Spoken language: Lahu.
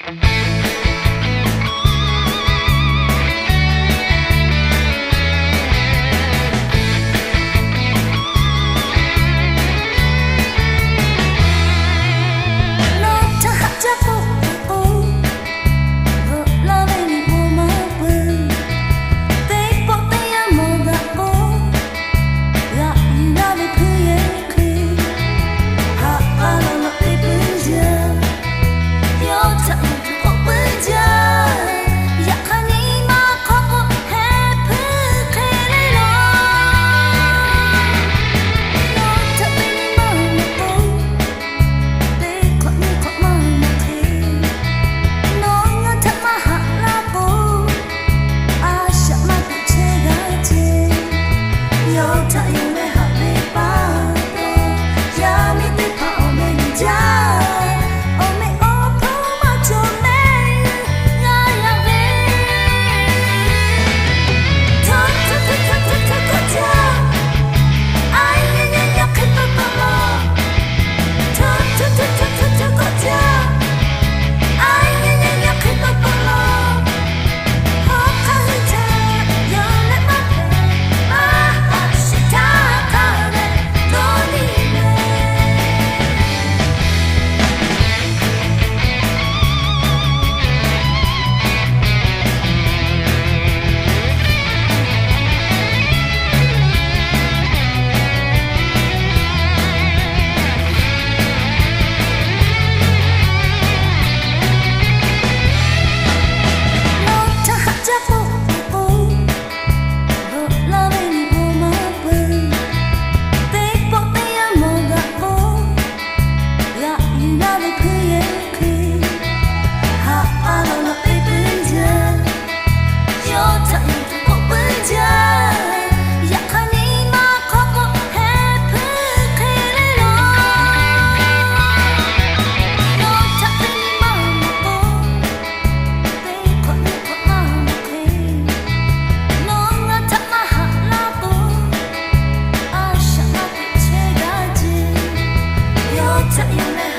Nawˬ htaꞈ haꞈ jaˇ k'o, k'o, veuꞈ laˇ ve nyi ma maˇ peuˬ. Teˇ pawˆ teˇ yanˇ mawˬ daꞈ k'o, g'aꞈ yuˬ laˇ ve hpuiˇ yehˬ hk'e, haꞈ k'a law law te puiˉ jaˇ. Yawˇ htaꞈ yuˬ tuˬ k'awꞈ puiˉ jaˇ. Yaꞈ hk'aˇ nyi ma hk'aw k'o, heh hpuiˇ hk'e le laˬ. Yawˇ htaꞈ te nyi ma maˇ k'o, teˇ hk'awꞈ nyi hk'awꞈ maˇ maˇ hk'e. Nawˬ ngaˬ htaꞈ maˇ haꞈ laˇ k'o, a shaꞈ maˇ teꞈ chehˇ g'a ce. Yawˇ htaꞈ yuˬ leh haꞈ ve pa taw, yaˇ miˇ teˇ hpaˍ awˬ meh yuˬ jaˇ. Awˬ meh awˬ hpawˇ maˇ cawˬ meh ngaˬ yaꞈ ve. Hto hto hto hto hto hto hto jaˇ. A yaˇ yaˇ yaˇ hk'e pa pa laˬ. Hto hto hto hto hto hto hto jaˇ. A yaˇ yaˇ yaˇ hk'e pa pa laˬ. Hawˉ hk'aˇ hui htaꞈ yawˇ leh maˇ hpehꞈ, maˇ haꞈ shiˍ htaˇ hk'a leh dawˇ nyi leh. Nawˬ htaꞈ haꞈ jaˇ k'o, k'o, veuꞈ laˇ ve nyi ma maˇ peuˬ. Teˇ pawˆ teˇ yanˇ mawˬ daꞈ k'o, g'aꞈ yuˬ laˇ ve hpuiˇ yehˬ hk'e, haꞈ k'a law law te puiˉ jaˇ. Yawˇ htaꞈ yuˬ tuˬ k'awꞈ puiˉ jaˇ. Yaꞈ hk'aˇ nyi ma hk'aw k'o, heh hpuiˇ hk'e le laˬ. Yawˇ htaꞈ te nyi ma maˇ k'o, teˇ hk'awꞈ nyi hk'awꞈ maˇ maˇ hk'e. Nawˬ ngaˬ htaꞈ maˇ haꞈ laˇ k'o, a shaꞈ maˇ teꞈ chehˇ g'a ce. Yawˇ htaꞈ yuˬ leh